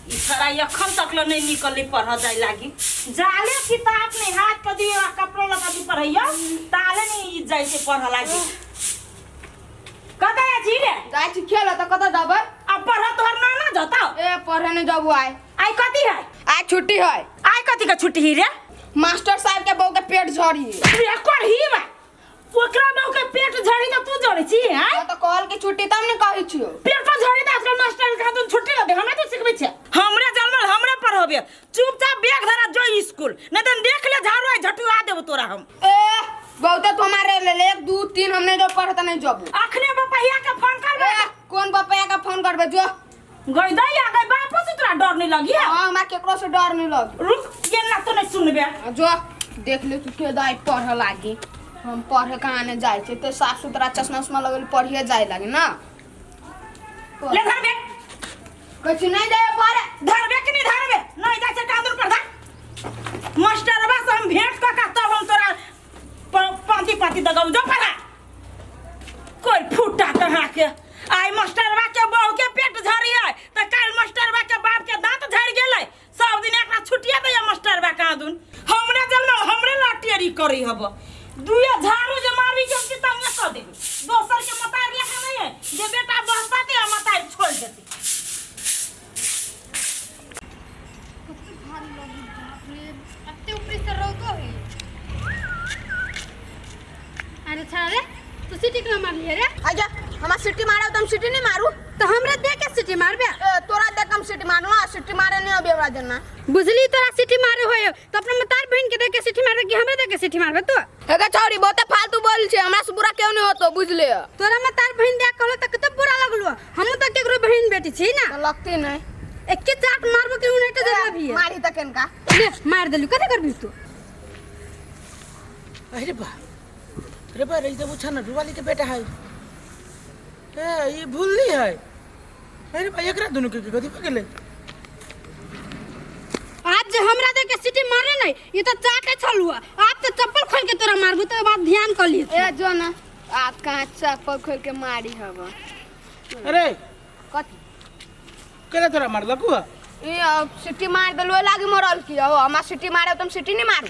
ई छड़ा एखन तक ले नहीं निकलली पढ़ जाए लागी जाले किताब नहीं हाथ कर दियो आ कपड़ो लगा दी पढ़ैया ताले नहीं ई जाए से पढ़ लागी कतऽ जाइ छी रे? जाइ छी खेल तऽ कतऽ जबै? अब पढ़ तोहर नाना जतौ। ए पढ़े नहीं जबू आइ। आइ कथी है? आइ छुट्टी है। आइ कथी के छुट्टी ही रे? मास्टर साहब के बहू के पेट झड़ी है। रे करही बा ओकरा बहू के पेट झड़ी त तू जड़ी छी हैं? हाँ, तऽ कहल के छुट्टी तब ने कहै छियो। पेट पर झड़ी त आजकल मास्टर के हाथ छुट्टी लगे हमरा तो सिखबै छै। हमरे जन्मल हमरे पढ़बे चुपचाप बैग धरा जो स्कूल नहीं तो देख ले झाड़ू आई झटुआ देबो तोरा हम। ए बहुते तुम्हारे ले ले 1 2 3 हमने जो पढ़ता नहीं जबू। अखने बपहिया के फोन करबे। ए कोन बपैया के फोन करबे जो? गई दई आ गई बापो से तोरा डर नहीं लगी है? हां हमरा केकरो से डर नहीं लगी। रुक ये ना तो नहीं सुनबे। हाँ, जो देख ले तू के दाई पढ़े लागी। हम पढ़े कहाँ ने जाए छे ते साफ सुथरा चश्मा उश्मा लगल पढ़िए जाए लागी ना। ले धरबे। कछु नहीं जाए पढ़े। धरबे कि नहीं धरबे? नहीं जाए छे कांदुर पर धर। मास्टरबा से हम भेंट क के तब हम तोरा पांती पांती दगाऊ जो पढ़ा। कोई फूटा कहाँ के आई मास्टरबा के बहू के पेट झड़ी है त काल मास्टरबा के बाप के दांत झड़ गेलै। सब दिन एकरा छुट्टिया दैया मास्टरबा कहाँ दुन हमरे जन्म हमरे लाटेरी करी हब दुए झाड़ू जे मारबी के हम तंगे क देबी। दोसर के मतार लेखा नहीं है जे बेटा बहता ते मतार छोड़ देती। भारी लगी बाप रे, अत्ते ऊपरी से रौदो है। अरे छा रे तू सीटी क्यों मार लिए रे? आजा हमरा सीटी मारा तो हम सीटी नहीं मारू। तो हमरे दे के सीटी मारबे? ए तोरा दे के हम सीटी मारू आ सीटी मारे नहीं अबे हमरा देना। बुझली तोरा सीटी मारे होय तो अपना मतार बहन के दे के सीटी मारबे कि हमरे दे के सीटी मारबे तू? एगे छौरी बहुते फालतू बोल छे, हमरा से बुरा केहू नहीं होतो बुझले। तोरा मतार बहन दे कहलो त कते बुरा लगलो। हमहु त केकरो बहन बेटी छी ना। त लगती नहीं। एके चाट मारबो के उन्हें तो जगह भी है। मारी त केनका? ले मार देलु कते करबी तू? अरे बा अरे बा रही तो छा ना रुवाली के बेटा है। ए ये भूलली है। अरे बा एकरा दोनों के कथि भ गेलै? आज जे हमरा दे के सीटी मारे नहीं ये तो चाटे छलुआ। आप तो चप्पल खोल के तोरा मारबू तो बात ध्यान कर लिए। ए जो ना आप कहां चप्पल खोल के मारी हब? अरे कथि केना तोरा मारलक हुआ? ए अब सीटी मार देलु लागी मरल की हो? हमरा सीटी मारे त हम सीटी नहीं मारू।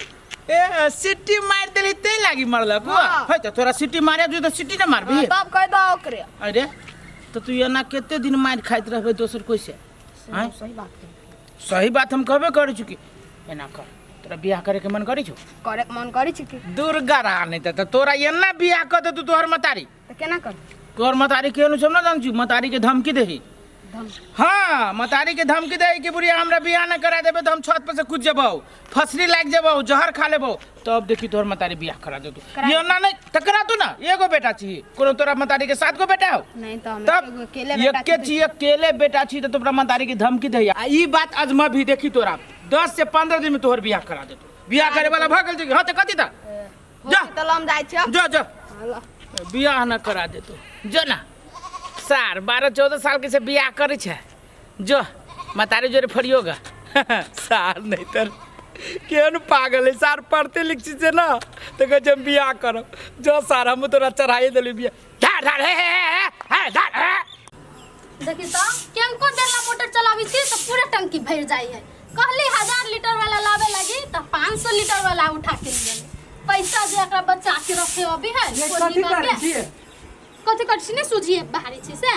ए सीटी मार देली ते लागी मरलक हुआ? हाँ। है त तोरा सीटी मारे जो त सीटी ना मारबी। हाँ, तब कह दो ओकरे। अरे तो तू एना कते दिन मार खाइत रहबे दोसर कोई से? हैं? सही बात है। सही बात हम कहबे करै छु कि एना कर तोरा बियाह करे के मन करै छु? करे के मन करै छु कि? दुर्गा रहा नहीं त तोरा एना बियाह कर दे तू तोहर मतारी। त केना कर? तोहर मतारी केहन छै हम ना जान छु, मतारी के धमकी देही। हाँ मतारी के धमकी दे कि बुढ़िया हमरा बियाह न करा देबे त हम छत पर से कूद जेबौ, फसरी लाग जेबौ, जहर खा लेबौ, तब देखी तोहर मतारी बियाह करा देतौ। ये ना नहीं त करा तू ना, एगो बेटा छी कोनो तोरा मतारी के 7 गो बेटा हो? नहीं त हम तब एगो अकेले बेटा एके छी, अकेले बेटा छी त तोरा मतारी के धमकी दे। आ ई बात अजमा भी देखी तोरा 10 से 15 दिन में तोहर बियाह करा देतौ। बियाह करे वाला भ गेल छी। हां त कथी त जा। हॉस्पिटल हम जाइ छी। जा जा बियाह न करा देतौ जो ना। सार 12-14 साल के से बियाह करे छे जो मतारी जोरे फरियोगा। सार नहीं तर केहन पागल है सार, पढ़ते लिखते छे ना तो कहे हम बियाह करब। जो सार हम तोरा चढ़ाई देली बियाह। धार धार हे हे हे हे धार हे। देखी तो केनको देला मोटर चलाबी छी तो पूरा टंकी भर जाई है। कहली 1000 लीटर वाला लावे लगी तो 500 लीटर वाला उठा के ले गेली। पैसा जे एकरा बचा के रखे अभी है। ये कथी करै छियै? कथी करै छी ने सूझिए बाहरी छी से।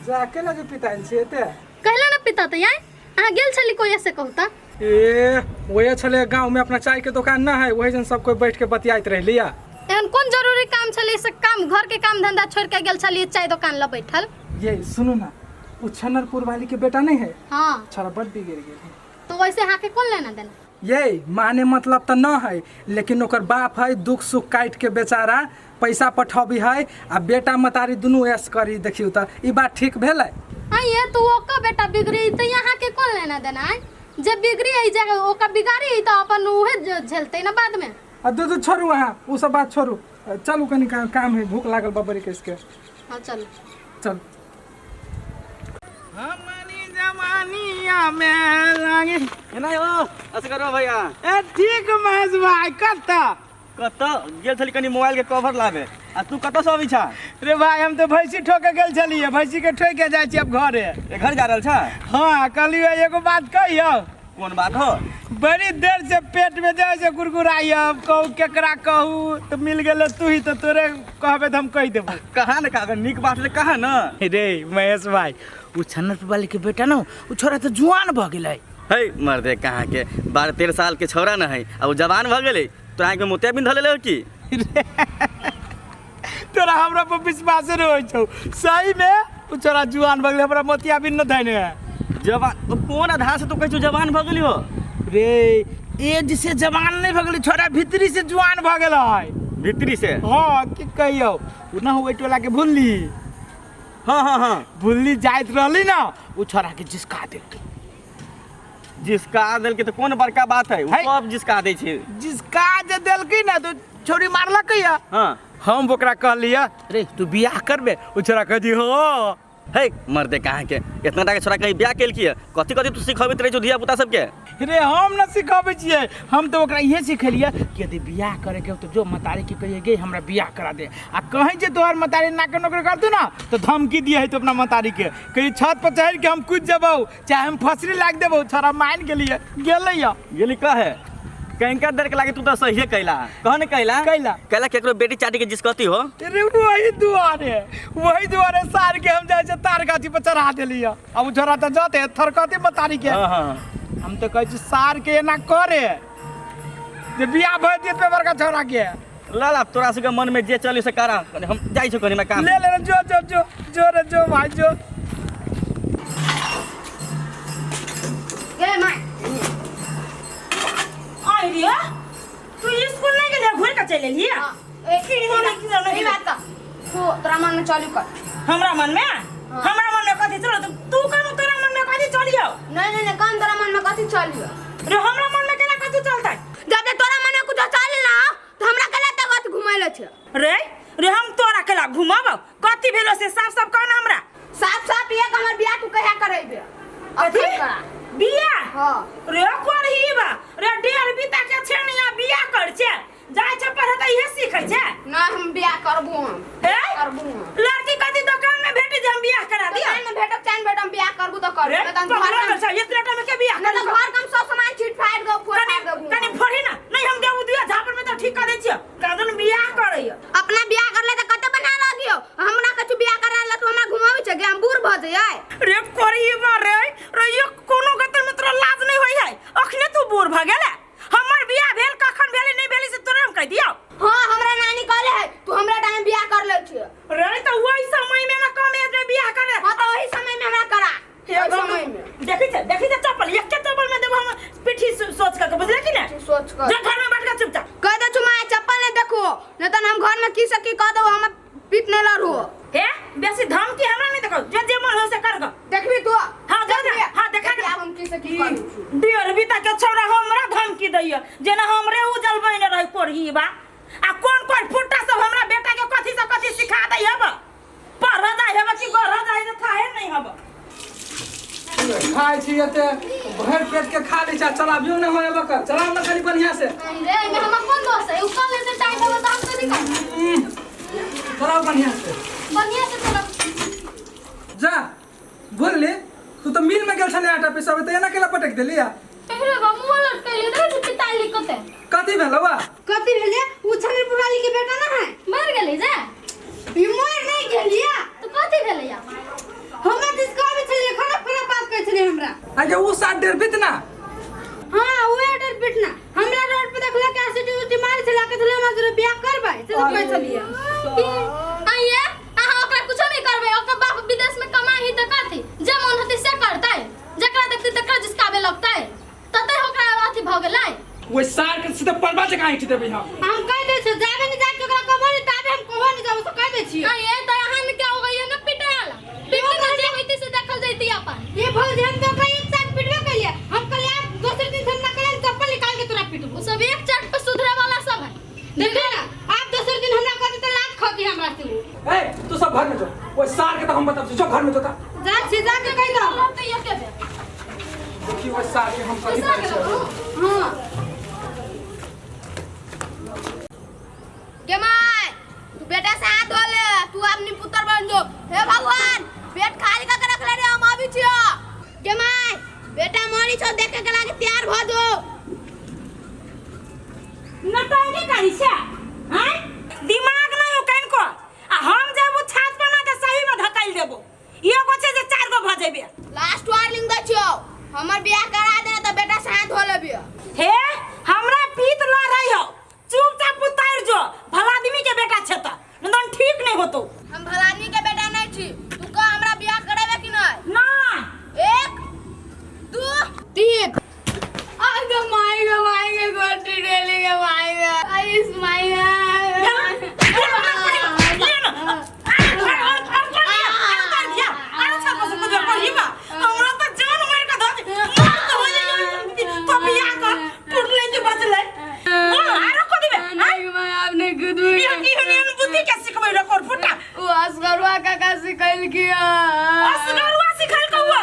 जाके लगे पिताइन छियै ते? कहला ना पिता त यार अहाँ गेल छली कोई से कहू त? ए वही छले गांव में अपना चाय के दुकान ना है, वही जन सब कोई बैठ के बतियाइत रहलिया। एहन कोन जरूरी काम छले से काम घर के काम धंधा छोड़ के गेल छली चाय दुकान ल बैठल? ये सुनू ना उ छनरपुर वाली के बेटा नहीं है? हाँ। छड़ा बड़ बिगड़ गेल है। तो वैसे अहाँ के कोन लेना देना? ये माने मतलब त न है, लेकिन ओकर बाप है दुख सुख काट के बेचारा पैसा पठबी है आ बेटा मतारी दुनू ऐश करी। देखियो त ई बात ठीक भेलै? हाँ ये तो ओकर बेटा बिगड़ी त यहाँ के कोन लेना देना है? जे बिगड़ी है जे ओकर बिगाड़ी है त अपन उहे झेलते ना बाद में। आ दू दू छोड़ू अहाँ उ सब बात छोड़ू, चलू कनी काम है, भूख लागल बा बड़ी केस के। हाँ चलू चल। हमारी जवानिया में लागे एना यो असगर भैया। ए ठीक महेश भाई, कत कत गेल छली कनी मोबाइल के कवर लावे। आ तू कतऽ से अबै छा? रे भाई, हम तो भैंसी ठोके गेल छलियै, भैंसी के ठोक के जाइ छी अब घरे। ए, घर जा रहल छा? हाँ, कहलियै एगो बात कहियौ। कोन बात हो? बड़ी देर से पेट में जाइ से गुरगुराइए, अब कहू केकरा कहू, तो मिल गेल तू ही, तो तोरे कहबे तो हम कहि देबो। कहा न, कहा नीक बात ले कहा न। रे महेश भाई, उ छन्नर वाले के बेटा न, उ छोरा तो जुआन भऽ गेलै। है मर्दे कहाँ के, 12-13 साल के छौड़ा न है आ उ जवान भऽ गेलै। तोरा आँखिमे मोतियाबिंद धऽ लेले हो की? तोरा हमरा पर विश्वास नहीं होइ छौ? सही में उ छोरा जुआन भऽ गेलै, हमरा मोतियाबिंद न धैने है। जवान ओ कोन आधार से तू कहै छौ जवान भऽ गेली हो? रे, एज से जवान नहीं भऽ गेलै छोरा, भीतरी से जुआन भऽ गेलै। भीतरी से? हाँ, की कहियौ, उ न हो टोला के भुल्ली। हाँ हाँ हाँ। भुल्ली जाइत रहली ना, उ छोरा के जिसका देलकै। जिसका देलकै तऽ कोन बड़का बात है, ओ है। सब जिसका दै छै। जिसका जे देलकै ना तो छोरी मारलकै या। हाँ। हम ओकरा कहलियै, रे तू बियाह करबे? उ छोरा कहै छै हाँ। है मर्दे कहाँ के, इतना टाके छोरा कहीं बियाह केलकी है? कथी कथी तू सिखबैत रहै छौ धिया पुता सबके? रे हम न सिखबै छियै, हम तऽ ओकरा इहे सिखेलियै कि यदि बियाह करे के हो तऽ जो मतारी के कहिए, गे हमरा बियाह करा दे। आ कहै जे तोहर मतारी नाक नौकरी करतौ ना, तऽ धमकी दिए है तो अपना मतारी के कहिए, छत पर चढ़ के हम कूद जेबौ, चाहे हम फसरी लाग देबौ। छोरा मान गेलियै, गेलै या। गेली कहे कंकर दर के लागे। तू तो सहिए कैला, कह ने कैला। कैला। कैला केकरो बेटी चाटी के जिसकती हो? अरे वही दुआरे सार के हम जाइ छै तार गाछी पर चढ़ा देलियै। अब उ छोरा तऽ जते थरकते मतारी के। हाँ हाँ हम तऽ कहै छी सार के एना करे जे बियाह भऽ जेतै बड़का छोरा के। ला ला, तोरा सबके मन में जे चली से करा, कनी हम जाइ छौ कनी मैं काम। ले ले रे, जो जो जो जो रे जो भाई जो। गे my. आई रे, तू स्कूल नहीं गेले, घुर के चलि एलियै? हाँ, ए, की होने की होने? ई बात त तू तोरा मन में चलू कर। हमरा मन में? हमरा मन में कथी चलो? तू कहू तोरा मन में कथी चलियो। नहीं नहीं नहीं, कौन तोरा मन में कथी चलियो? रे, हमरा मन में केना कथी चलतै? जब तक तोरा मन में कुछ चली ना तो हमरा केला तक कथी घुमैले छै? रे रे, हम तोरा केला घुमाबौ? कथी भेलो से साफ साफ कह ना हमरा। साफ साफ ये हमर बियाह तू कहिया करेबे? कथी? करा। बियाह? हाँ। रे करही बा रे, डेढ़ बीता के छै ने, यहाँ बियाह कर छै, जाइ छै पढ़े तऽ इहे सीखै छै। ना, हम बियाह करबो हम। हे? करबो हम। लड़की कथी दुकान में भेटी जे हम बियाह करा दिया? दुकान में भेटक चाहे भेटम, हम बियाह करबो तो करबो। रे नहीं तो हम पगला घर गेल छै, इतना टाइम के बियाह नहीं तो करी? घर के हम सब सामान छीट फाड़ दो, फोड़ कनी फाड़ देबो। कनी फोड़ी ना, नहीं हम देबू दिया झापड़ में तो ठीक कर दै छियो, कादन बियाह करैया। अपना बियाह करले त कते बना लगियो, हमरा कछु बियाह करा ला तू हमरा घुमाबै छै गे? हम बूढ़ भ जइयै। रे करी बा रे रे, ये कोनो गतर में तोरा लाज नहीं होई है? अखने तू बूढ़ भ गेले? हमर बियाह भेल कखन भेले नहीं भेले से तोरे हम कह दियो? हाँ, हमरा नानी कहले है तू हमरा टाइम बियाह कर ले छियो। रे तो वही समय में ना कम एज में बियाह करे। हाँ, तो वही समय में हमरा करा, ओहि समय में। देखी छै, देखी छै चप्पल, एके चप्पल में देबो हम पीठी सोच के, बुझले कि ने? तू सोच कर। जा घर में बैठ के चुपचाप। कह दे छु माय, चप्पल नहीं देखो, नहीं तो हम घर में की से की कह दो, हम पीट नहीं लड़ू। हे, बेसी धमकी हमरा नहीं देखो, जे जे मन हो से कर गो। देखबी तू? हाँ, जा, जा। हाँ, देखा। देखबी आब हम की से की करू छु। डेढ़ बीता के छौड़ा हमरा धमकी दैया, जेना हमरे उजल बने रहे कोरही बा। आ कोन कोन फुट्टा सब हमरा बेटा के कथी से कथी सिखा दै हब, पढ़ जाय हब कि गढ़ जाय त थाहे नहीं हब। खाइ छी एते भरि पेट के खा लै छै, आ चलाबियो नहि होय बकर, चलाउ ने कनि बढ़िआँ से। रे, एहिमे हमर कोन दोष है? उ कल लेते टाइम होगा तो हम कथी करब? चलाउ बढ़िआँ से। बढ़िया से चलब। जा बोलली, तू तऽ मिल में गेल छलै आटा पिसाबै, तऽ एना केला पटक देली आ? अरे बा, मुँह लटकैले देखै छी पिताली कते। कथी भेलौ बा? कथी भेले? उ छनरपुर वाली के बेटा ना है। मर गेलै जा? ई मर नहीं गेलिया। तो कथी भेलै या? हमरा दिस कहबै छलियै, खराब खराब बात कहै छलियै हमरा। आगे उ सात डेढ़ बीत ना? हाँ, उहे डर पिटना हमरा रोड पे देखला के एसिड उटी मारे छला के छले, हमरा जोरे बियाह करबै से सब कहै छलियै। आइए, अहाँ ओकरा कुछो नहीं करबै। ओकर बाप विदेश में कमाही तऽ कथी, जे मन होतै से करतै, जकरा देखतै तकरा जिसकाबे लगतै, तते ओकरा अथी भऽ गेलै। ओहि सार के सीधे परबा जकाँ ऐंठ देबै हम। हम कह दै छियै, जाबे नहीं जाके ओकरा कहबो नहीं ताबे हम कहबो नहीं जाबो से कह दै छियै। आइए, तऽ अहाँ के हो गई न पिटे वाला, पिटते न, जे होइते से देखल जैती अपन। ये भौजी, हम तो ओकरा एक साथ पिटबे करिए, हम कहलिए आप दोसर दिन से हम ना करें, चप्पल निकाल के तोरा पिटबो। उ सब एक चाट पे सुधरे वाला सब है। देखिए ना, आप दोसर दिन हमरा कहते तो लात खाती हमरा से उ। ए, तू सब घर में जो, ओहि सार के तऽ हम बताब, जो घर में जो ता। जा छी, जा के कह दो। रहतै एके बेर। देखी ओहि सार के हम कथी पिसा करै गेलौ। छियै। हाँ गे my, तू ब्याह बेटा से हाथ धो ले, तू अपनी पुत्र बन जो। हे भगवान, पेट खाली करके रख ले रे, हम अभी छियो। गे my, बेटा मरी छो देखे के लागे तैयार भ जो। नौटंकी करी छै हैं? दिमाग नहीं हो कनको आ हम जब छात पर ना के सही में धकेल देबो। एगो छै जे चार गो भ जेबे। लास्ट वार्निंग दै छियो, हमर बियाह करा देना त बेटा से हाथ धो लेबियो। हे हमरा पीत ल रही हो, चुपचाप उतार जो, भला आदमी के बेटा छै त नदन ठीक नहीं होतो। हम भला आदमी के बेटा नहीं छी, तू कह हमरा बियाह करेबे कि नहीं? ना। 1 2 3। आगे माई गे माई गे गोटी डेली गे माई गे आइस माई गे। हमरा त जान मार के धऽ दे, मार त हो जाई तो बियाह कर टूटले के बचले। बोल आरो को दिबे? नहीं माई आपने खुद ई ई बुद्धि के सिखबै रे कोर फुटा। वो असगरवा काका सिखैल किया। असगरवा सिखैल कौआ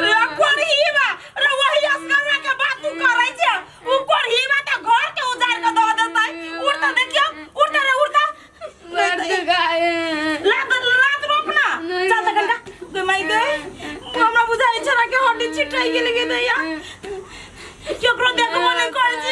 रे कोरहीबा रे, वही असगरवा के बात तू करै छै। उ कोरहीबा त घर के उजाड़ के दऽ देतै। उड़ता देखियो, उड़ता रे उड़ता। मर गए। लात लात रोप ना। चल त कनका गे माई गे, हमरा बुझाइ छै के हड्डी छिटाइ गेल गे दैया। केकरो देखबो नै करै छै।